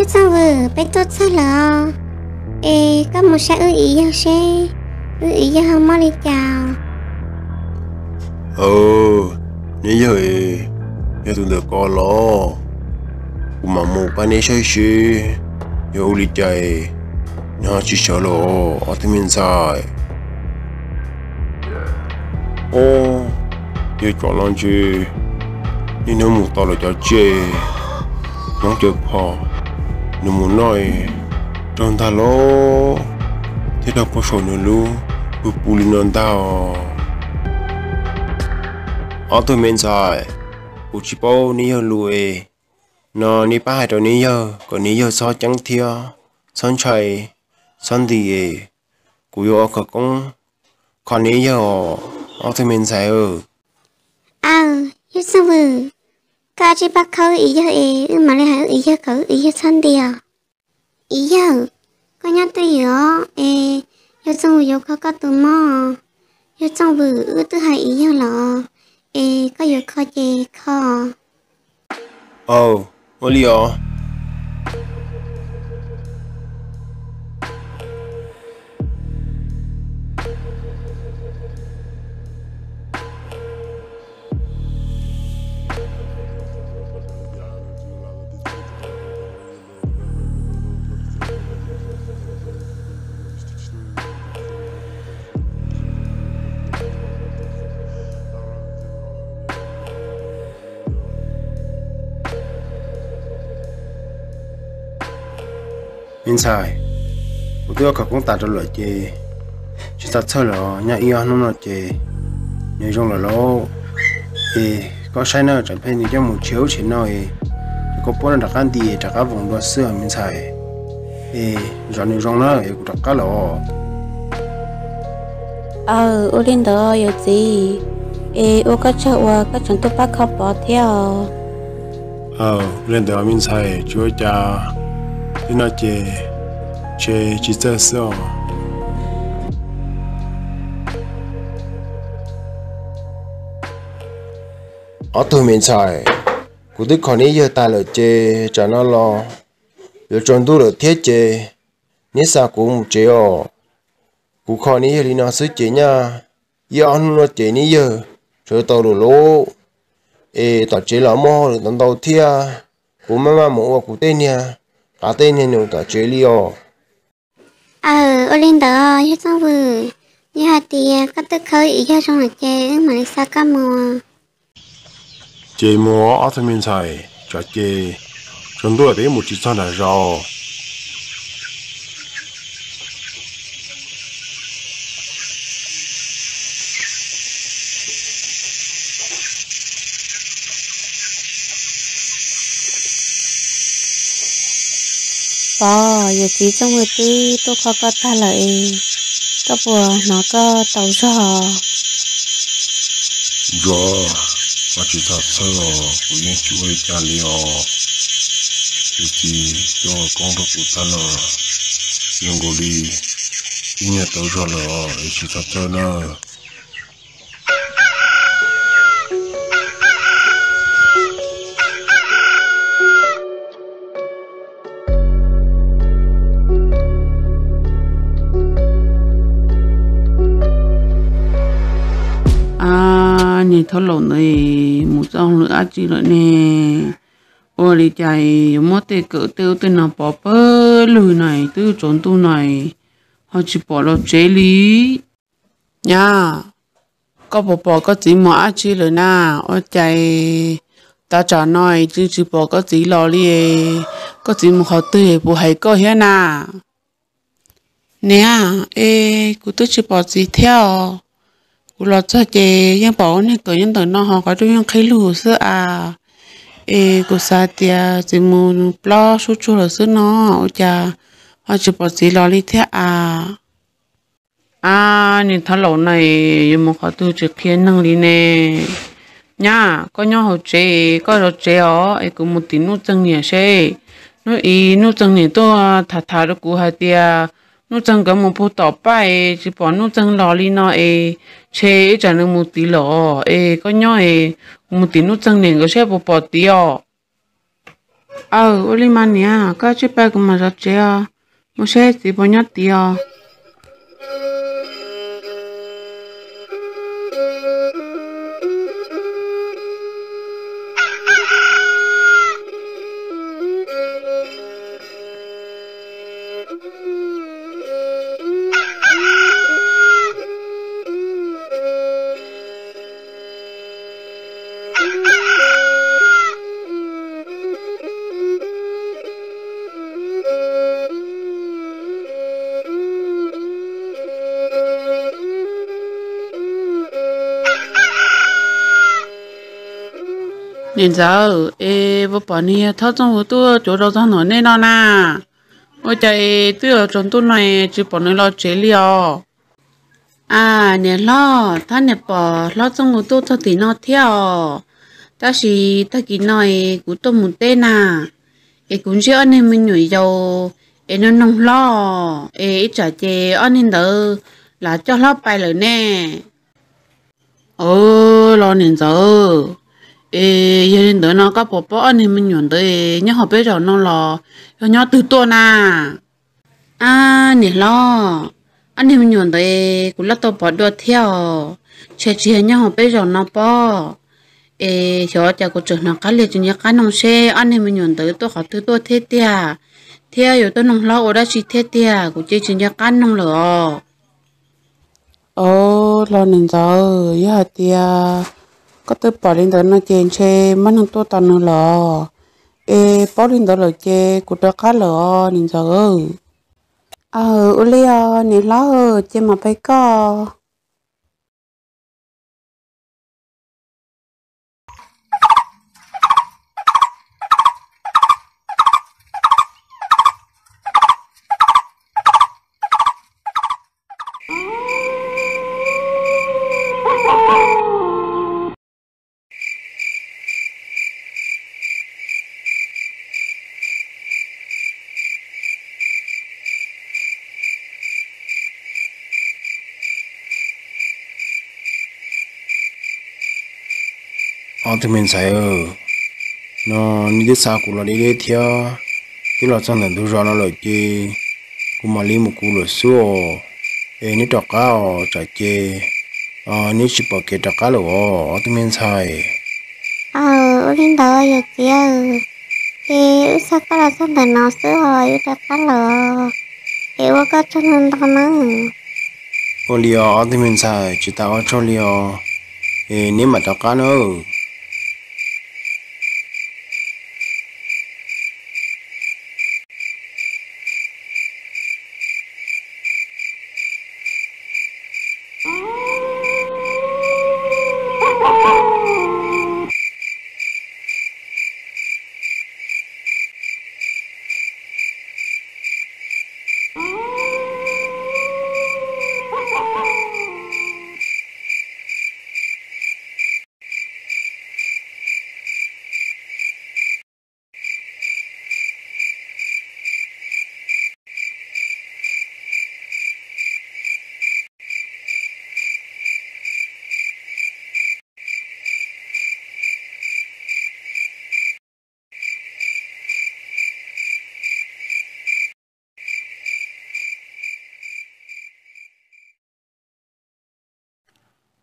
Txooj Vwm, peb tuaj txog lawm os. Es koj mus saib wb Ib Yawg seb wb Ib Yawg ho mob li cas. Neb yawg, yog tus ntawm ko los? Kuv mam mus pab neb saib seb yog ua li cas nws ho tsis sawv los ob tug me ntxhais. Ob, yog cov no ntshe niaj hnub mus tau lawv cov tsiaj, Hmoob cov phom, nws mus noj raug ntag los, thiaj raug puag saum nws lub pw pw li no ntag os. Ob tug me ntxhais, kuv tsis paub neb yawg lus es, no neb pab hais rau neb yawg kom neb yawg txhob ceeb thiab txhob ntshai, txhob nti es, kuv yuav ua khawv koob kho neb yawg os, ob tug me ntxhais. Aw, yawg Txooj Vwm, koj cia li pab kho wb Ib Yawg es wb mam li hais wb Ib Yawg kom wb Ib Yawg txhob nti os. Ib Yawg, koj nyob twj ywm os es, yawg Txooj Vwm yuav kho koj tus mob. Yawg Txooj Vwm, wb twb hais Ib Yawg los es koj yuav kho ces kho. Aw, ua li os. Me ntxhais, kuv twb ua khawv koob tas rau lawm ces tsis txhob txhawj lawm, nyob ib ob hnub no ces nws zoo lawm lauj. Es koj saib na, tsam pheej nws coj mus tshiav ub tshiav no es, koj puab no rov qab nti rov qab voos dua xwb os me ntxhais. Es zov nws zoo na es kuv rov qab los. Aw, ua li ntawd yawm txiv, es ua koj tsaug uas koj tseem tuaj pab kho pov thiab os. Aw, ua li ntawd me ntxhais tsis ua cas, li no ces ntshe tsis txawj xwb os. Ob tug me ntxhais, kuv twb kho neb yawg tag lawm ces tsam no los yuav tsaus ntuj lawm thiab ces neb xa kuv mus tsev os. Kuv kho neb yawg li no xwb ces nyaj ib ob hnub no ces neb yawg sawv tau lawm lauj. Es tom tsev los muaj hauj lwm ntau ntau thiab, kuv maj maj mus ua kuv tej niag qav tej niag num tom tsev li os. Aw, ua li ntawd yawg Txooj Vwm, yog hais tias koj twb kho wb Ib Yawg zoo lawm ces wb mam li xa koj mus. Ces mus ob tug me ntxhais, tsam ces tsaus ntuj peb mus tsis txog nram zos. Pov, yawm txiv Txooj Vwm twb tuaj kho koj tag lawm es, koj puas hnov koj tau zog? Zog, koj tsis txhob txhawj os, kuv yeej tsis ua li cas li os. Yawm txiv tuaj ua koob rau kuv tag lawm, zoo nkaus li yeej nyiam tau zog lawm os, es tsis txhob txhawj na. A, niag thab laus ntawd mus txoj hauj lwm dab tsi lawm ne? Ua li cas yuav muab tej kawm tej ub tej no pov pawg lug na, twb tsaus ntuj no ho tsis pom los tsev li. Nyab, koj puas pom koj txiv mus dab tsi lawm na? Ua cas tav tsam no tseem tsis pom koj txiv los li? Koj txiv mus qhov twg puas hais koj thiab na? Niam, es kuv twb tsis pom txiv thiab os. Kuv los txog ces yeej pom ua niag kawm nyob ntawm no ho qhov rooj yeej qhib lug xwb as. Es kuv xav tias txiv mus plob sub tsuag lawm xwb no, ua cas ho tsis pom txiv los li thiab as? A, niag thab laus no yuav mus qhov twg tsis qhia neeg li ne. Nyab, koj nyob hauv tsev, koj zov tsev os, es kuv mus tim Nuj Txeeg niam seb. Hnub ib Nuj Txeeg niam tuaj tham tham rau kuv hais tias Nuj Txeeg nkawd mus puag tom paj es tsis pom Nuj Txeeg los li no es, ntshe ib tsam nws mus tid los es koj nyob es kuv mus tim Nuj Txeeg niam nkawd seb puas pom tid os. Aw, ua li mas niam, koj tsij pab kuv mam zov tsev os, mus saib txiv puas nyob tid os. Niam ntxawm, es puas pom niag Thoj Txooj Hu tuaj cuav rau txog ntawm nej no na? Ua cas es twb yuav tsaus ntuj no es tsis pom nws los tsev li os? A, niam hlob, tab niam pom Hlob Txooj Hu tuaj txog tim no thiab os. Tab sis tag kis no es kuv tuaj mus teb na, es kuv ntsib ob niag me nyuam yaus es noog noog hlob, es ib tsam ces ob niag ntawd lam coj hlob pais lawm ne. Aw, los niam ntxawm, es yog li ntawd no koj puas paub ob niag me nyuam ntawd nyob hauv peb zos no los yog nyob twg tuaj na? A, niam hlob, ob niag me nyuam ntawd kuv loj tau pov dua thiab os, ntshe tsis yog nyob hauv peb zos no pob. Es xyov cas kuv tseem hnov qab li, tsis nco qab noog seb ob niag me nyuam ntawd tuaj qhov twg tuaj thiab tiag, thiab yuav tuaj noog hlob ua dab tsi thiab tiag, kuv ces tsis nco qab noog lawm os. Aw, los niam ntxawm, yog hais tias koj twb pom li ntawd no ces ntshe muaj neeg tuaj tos nws lawm. Es paub li ntawd lawm ces kuv rov qab lawm os niam ntxawm. Aw, ua li os niam hlob, ces mam pais koj. Ob tug me ntxhais, no nej twb xa kuv los deb deb thiab, twb los txog ntawm ntug zos no lawm ces kuv mam li mus kuv lawm xwb os. Es neb rov qab os, tsam ces neb tsis pom kev rov qab lawm os ob tug me ntxhais. Aw, ua li ntawd yawm txiv, ces wb xa koj los txog ntawm no xwb os, wb rov qab lawm. Es ua koj tsaug ntau ntau nawb. Ua li os ob tug me ntxhais, tsis tas ua tsaug li os. Es neb mam rov qab nawb.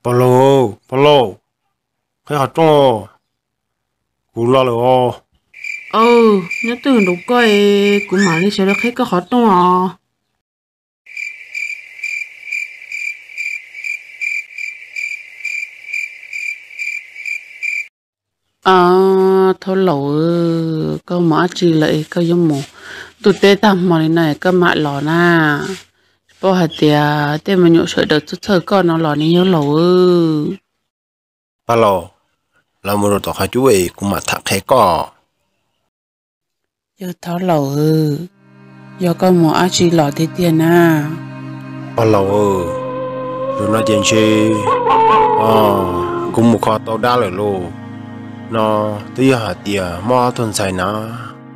Pog laus, pog laus, qhib qhov rooj, kuv los lawm os. Aw, nyob twj ywm nraud koj es kuv mam li sawv daws qhib koj qhov rooj os. Aw, thaub laus, koj mus dab tsi lawm es koj yuav mus ntuj teb tag hmo li no es koj mam los na? Tsis paub hais tias tej me nyuam sawv daws txhawj txhawj koj no los ne yawg laus. Pog laus, los mus rau tom qhov cub es kuv mam tham qhia koj. Yawg thaub laus, yog koj mus dab tsi los tiag tiag na? Pog laus, zaum no ces ntshe kuv mus kho tau dab lawm lauj. No twb yog hais tias muaj ob tug ntxhais na,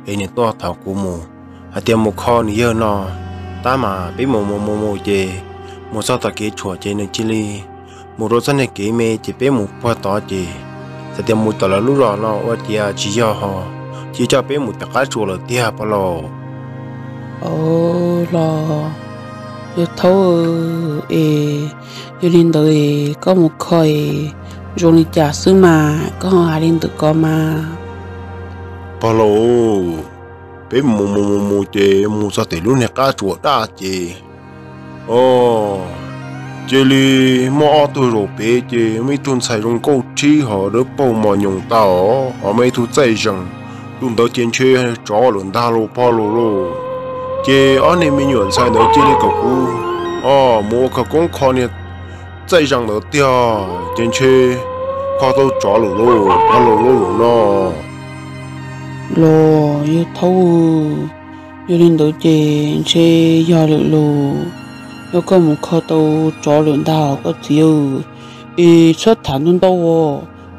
es nws tuaj thov kuv mus, hais tias mus kho nws yawg no, tab mas peb mus mus mus mus ces mus txog tom kev tshuam ces nws cia li mus rau txoj niag kev me ces peb mus puag tod ces txawm tias mus tom lawv lub zos no ua cas tsis yog ho cia coj peb mus tom qab tsuas lawm tiag pog laus. Los yawg Thaub es, yog li ntawd es koj mus kho es zoo li cas xwb mas koj ho hais li ntawd ko mas? Pog laus, peb mus mus mus mus ces mus txog tim lub niag qab tsuas daj ces, o, cia li muaj ob tug zaum pem ces muaj ib tug ntxhais zoo nkauj rhib ho dawb paug mos nyoos tau, ho muaj ib tug txaij zees, tus ntawd ces ntshe tsov lawm ntag lauj pog laus lauj. Ces ob niag me nyuam ntxhais ntawd cia li kom kuv, o, mus ua khawv koob kho niag txaij zees ntawd tiag, ces ntshe kho tau tsov lawm lauj pog laus lauj no. Los yawg Thaub, yog li ntawd ces ntshe yog lawm lauj. Yog koj mus kho tau tsov lawm ntag koj txiv, es txhob tham ntau ntau,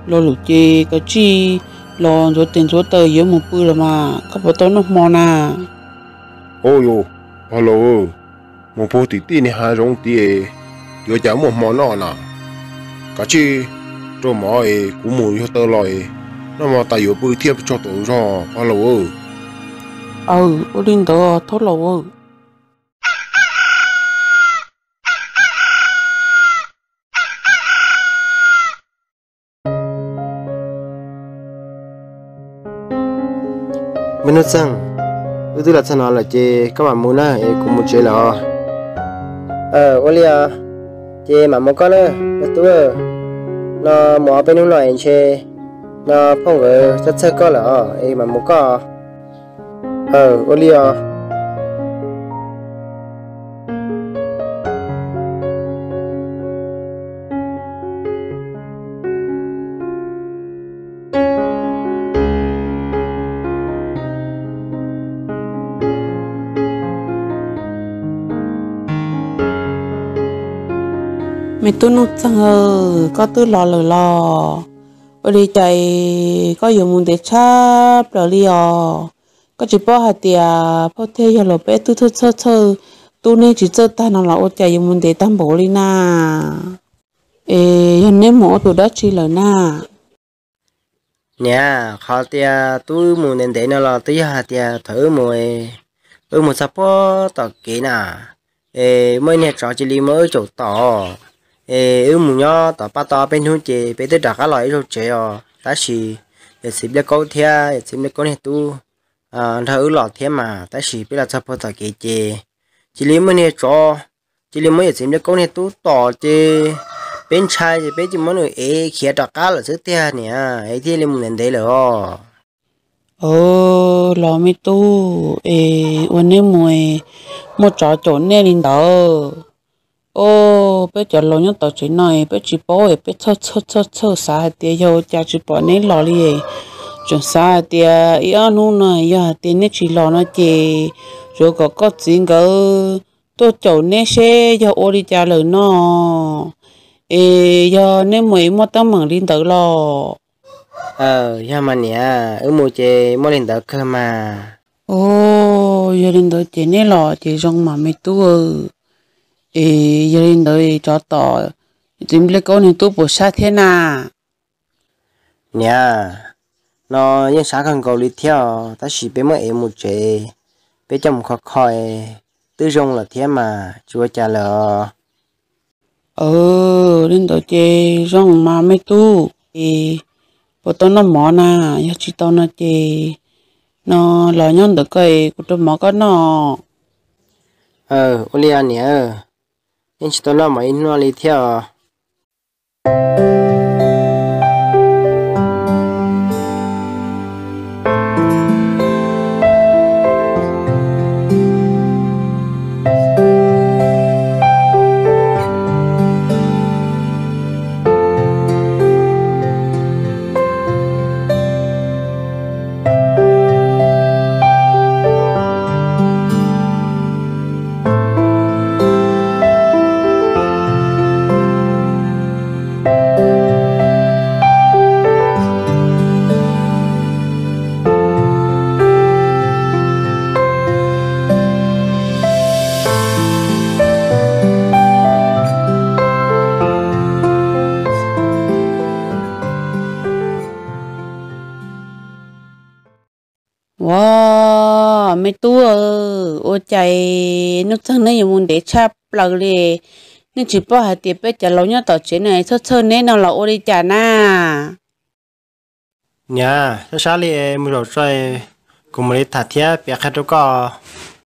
lo lawm ces kav tsij los ntxuav tes ntxuav taw yuav mus pw los mas koj puas tau noj hmo na? Au yus, pog laus, mus puag tim tij niag hav zoov tid, yuav cas muaj hmo noj na? Kav tsij rau mov es kuv mus yug taw los, noj hmo tas yuav pw thiaj tsaug tau zog pog laus. Aw, ua li ntawd Thaub laus. Npawg Nuj Txeeg, wb twb los txog no lawm ces koj mam mus na es kuv mus tsev lawm os. Ua li os, ces mam mus koj na, me tub. No mus ob peb hnub no es ntshe no phauj nkawd txhawj txhawj koj lawm os, es mam mus koj. Ua li os. Me tub Nuj Txeeg, koj twb los lawm los? Ua li cas koj yuav mus ntev tshaj plaws li os? Koj tsis paub hais tias phauj thiab yawg los peb twb txhawj txhawj tub neb tsis txawj tag no los ua cas yuav mus ntev tag npaum li na? Es yog neb mus ua tus dab tsi lawm na? Niam, qhov tias tub mus ntev ntev no los twb yog hais tias thaum wb mus, wb mus txog puag tom kev na, es muaj ib niag tsov cia li muab wb caum tom, es wb mus nyob tom pab tau ob peb hnub ces peb twb rov qab los ib zaug tsev os. Tab sis yawm txiv Npliaj Kaub thiab yawm txiv Npliaj Kaub niag tub nrog wb los thiab mas, tab sis peb los txog puag tom kev ces cia li muaj niag tsov cia li muab yawm txiv Npliaj Kaub niag tub tom ces peb ntshai ces peb cia muab nws ev khiav rov qab lawm xwb tiag niam, es thiaj li mus ntev ntev lawm os. Los me tub, es ua neb mus muaj tsov caum nej li ntawd? Os, peb cov laus nyob tom tsev no es peb tsis paub es peb txhawj txhawj txhawj xav hais tias yog ua cas tsis pom neb los li. Tseem xav hais tias ib ob hnub no yog hais tias neb tsis los no ces yuav kom koj txiv nkawd tuaj caum neb seb yog ua li cas lawm no. Es yog neb mus es muaj teeb meem li ntawd los? Yog mas niam, wb mus ces muaj li ntawd kawg mas. Os, yog li ntawd ces neb los ces zoo mas me tub. Es yog li ntawd tsov tom yawm txiv Npliaj Kaub niag tub puas sab thiab na? Niam, no yeej sab kawg nkaus li thiab os, tab sis peb muab ev mus tsev, peb coj mus kho kho, twb zoo lawm thiab mas tsis ua cas lawm os. Li ntawd ces zoo mas me tub, es puas tau noj mov na? Yog tsis tau no ces no los nyob ntawm koj es kuv rau mov koj noj. Ua li niam, yeej tsis tau noj mov ib hnub li thiab os. Ua, me tub, ua cas hnub txeeg neb yuav mus ntev tshaj plaws li? Nej tsis paub hais tias peb cov laus nyob tom tsev no txhawj txhawj neb no los ua li cas na? Niam, sab sab li mus zaum tso, kuv mam li tham thiab piav qhia rau koj.